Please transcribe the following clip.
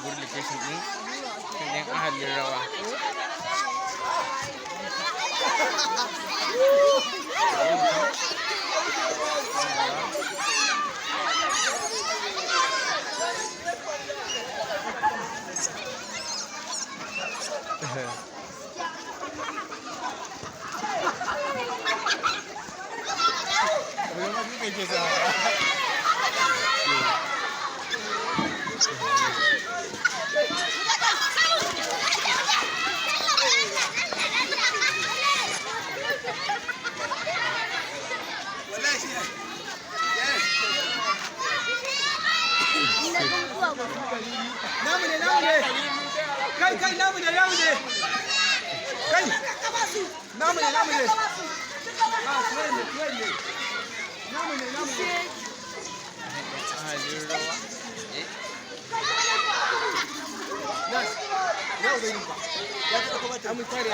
Gurin location ɗin fim ɗin Ahalin Rawa. Namu ne, namu ne. Kai, kai, namu ne, namu ne. Kai, namu ne, namu ne. Ah, tuwai ne, tuwai ne. Namu ne, namu ne. Ahalin Rawa. Eh? Nas, ya ubangi ba. Ya ta kuma ta mun tare.